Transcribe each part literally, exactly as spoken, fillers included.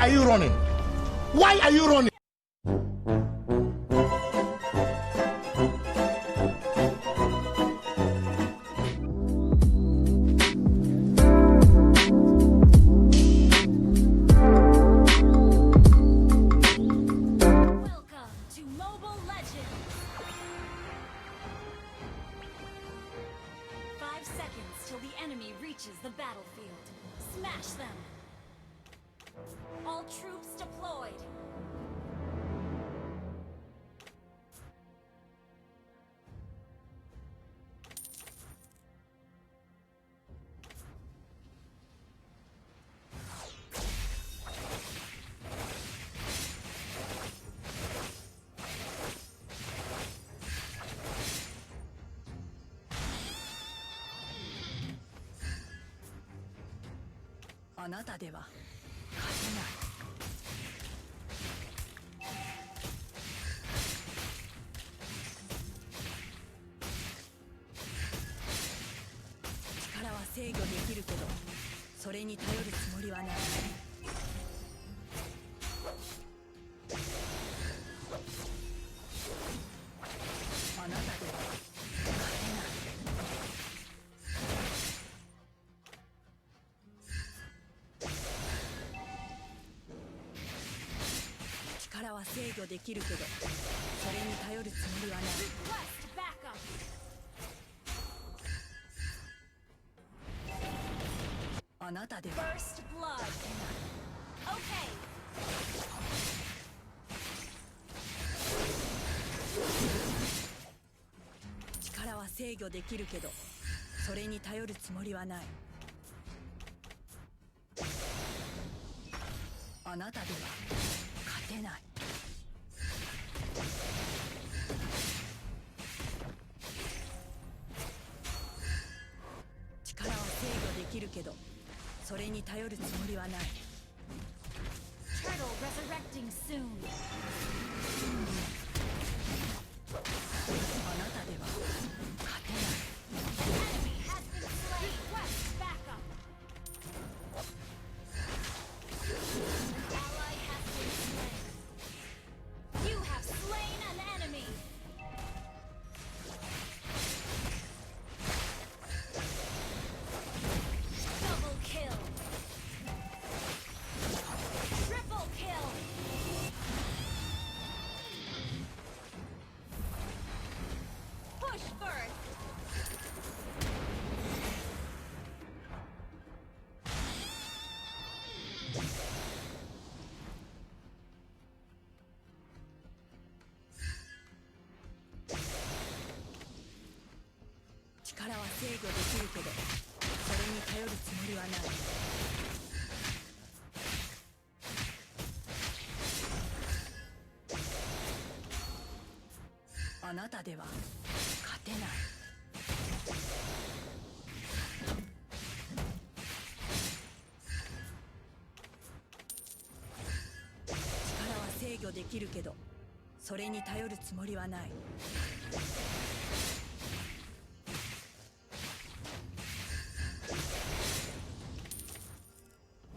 Are you running? Why are you running? Welcome to Mobile Legends! Five seconds till the enemy reaches the battlefield. Smash them! All troops deployed! あなたでは勝てない。力は制御できるけど、それに頼るつもりはない。あなたでは勝てない。力は制御できるけど、それに頼るつもりはない。Request backup! あなたでは First blood. Okay. 力は制御できるけど、それに頼るつもりはない。あなたでは勝てない。力は制御できるけど、それに頼るつもりはない。 Turtle resurrecting soon. あなたでは勝てない。 Enemy has been slain. Request backup. An できるけど、それに頼るつもりはない。あなたでは勝てない。力は制御できるけど、それに頼るつもりはない。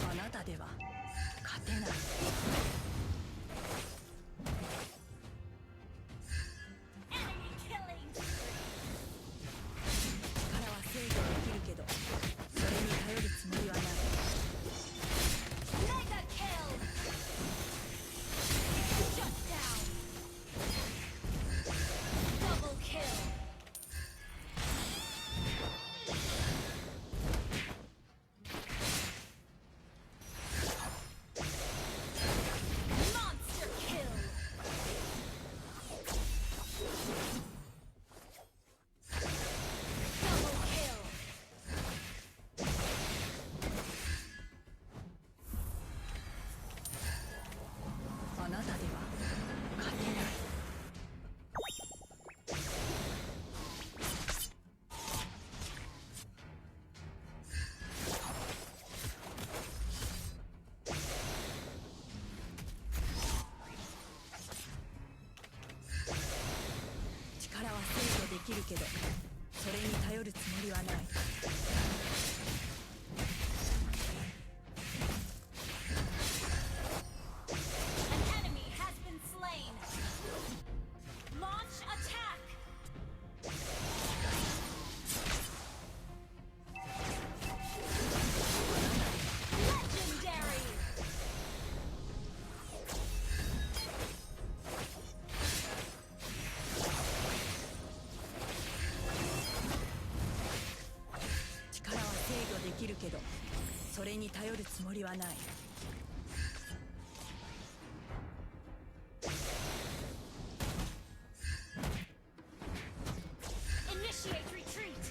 あなたでは勝てない。力は制御できるけど、それに頼るつもりはない。Mega kill! Shut down! Double kill! Monster kill! Double kill! あなたでは勝てない。力は制御できるけど、それに頼るつもりはない。 An enemy has been slain. Launch attack. Legendary. 力は制御できるけど、それに頼るつもりはない。 Initiate retreat!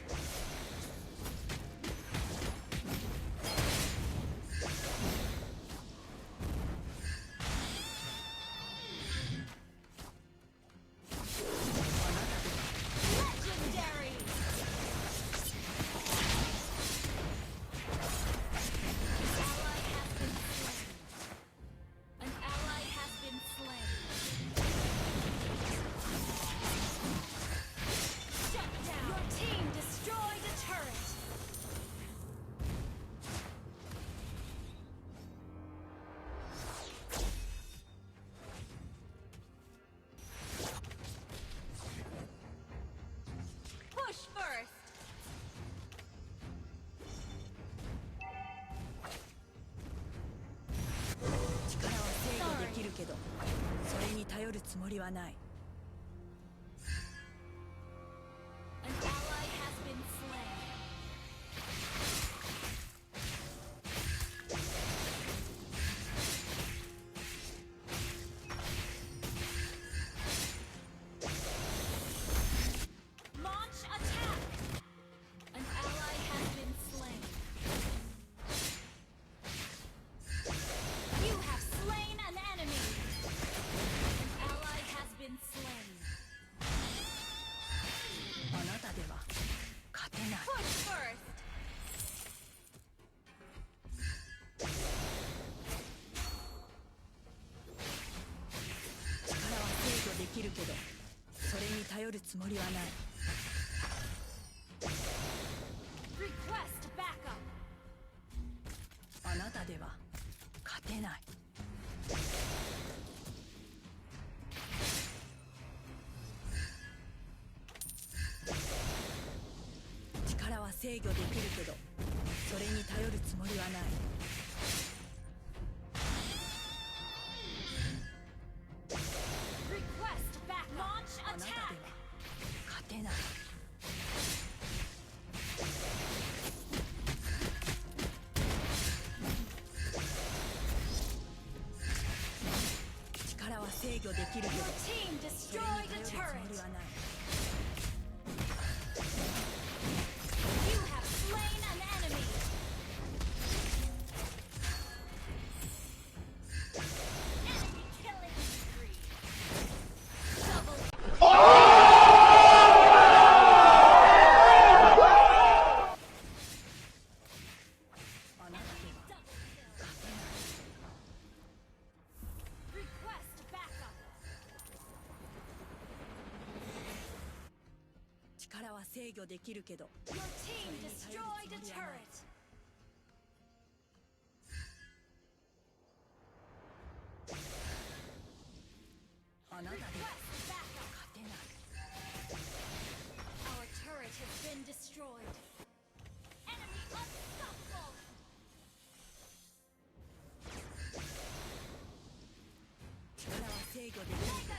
つもりはない。 An ally has been slain. Launch attack. An ally has been slain. You have slain an enemy. An ally has been slain. あなたでは勝てない。 Push first. 力は制御できるけど、それに頼るつもりはない。 Request backup. あなたでは勝てない。 力は制御できるけど、それに頼るつもりはない。 Request backup. Launch あなたでは attack. 勝てない。 力は制御できるけ Your ど、 team それに destroyed a 頼るつもり turret. はない。 You have slain an enemy. Enemy killing spree. Double. あなたでは Double kill. Request backup. 力は制御できるけど、 Your team destroyed a turret. あなたでは Request backup. 勝てない。 Our turret has been destroyed. Enemy unstoppable. 力は制御できる。 Mega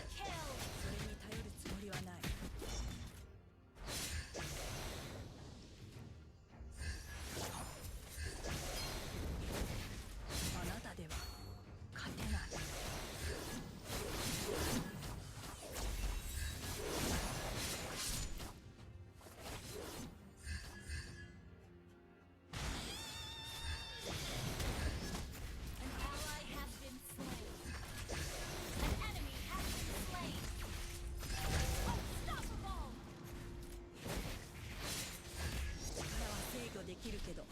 きるけど、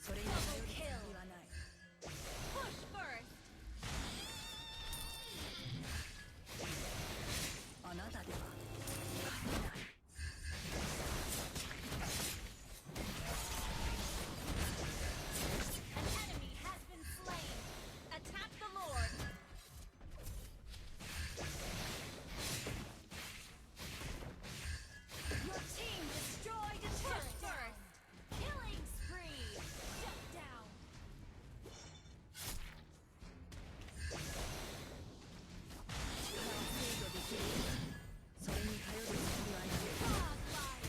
それに Double kill. はない。 Push first. あなたでは An enemy has been slain. Attack the Lord. Your team destroyed a turret. First. Killing spree. Shut down. 力を制御できる。それに頼るつもりはない。 Godlike.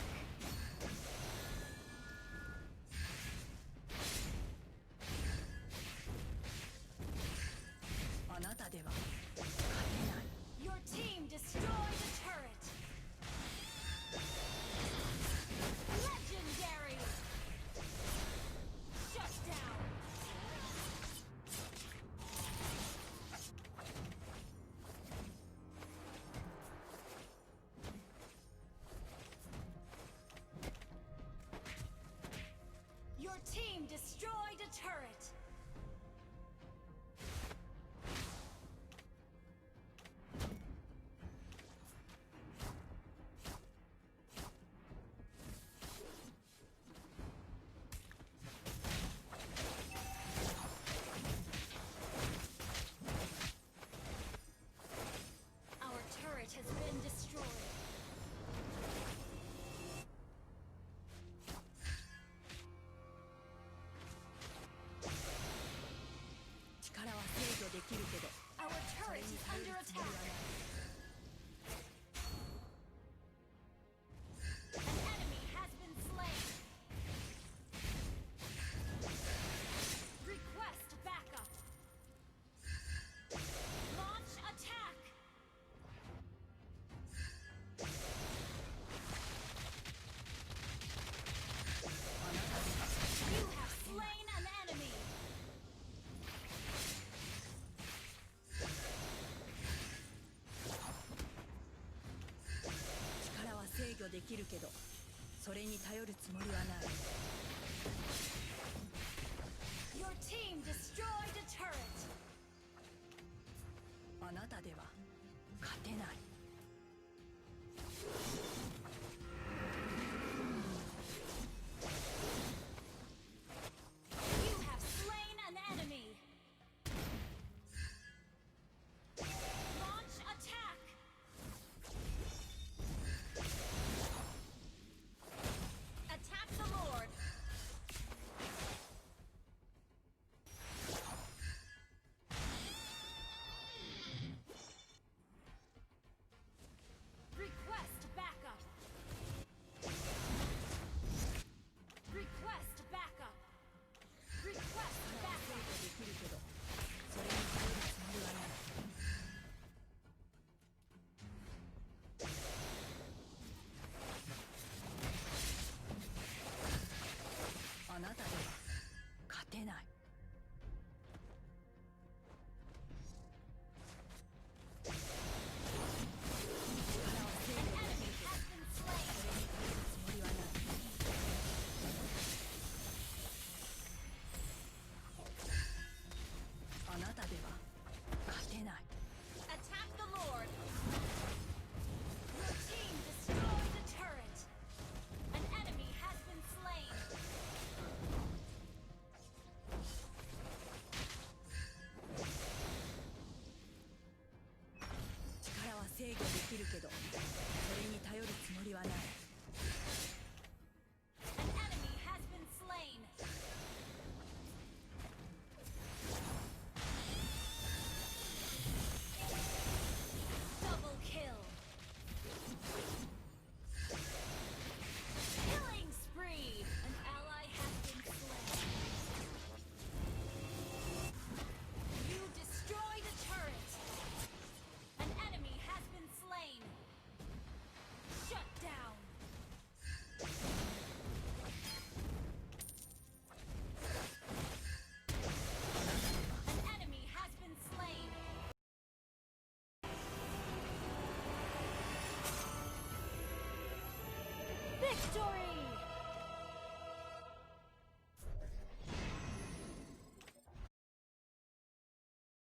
あなたでは勝てない。 Your team destroyed a turret. Legendary. Shut down. Your team destroyed a turret. Our turret has been destroyed. 力は制御できるけど、 Our turret is under attack. An enemy has been slain. Request backup. Launch attack. あなたに You have slain an enemy. 力は制御できるけど、それに頼るつもりはない。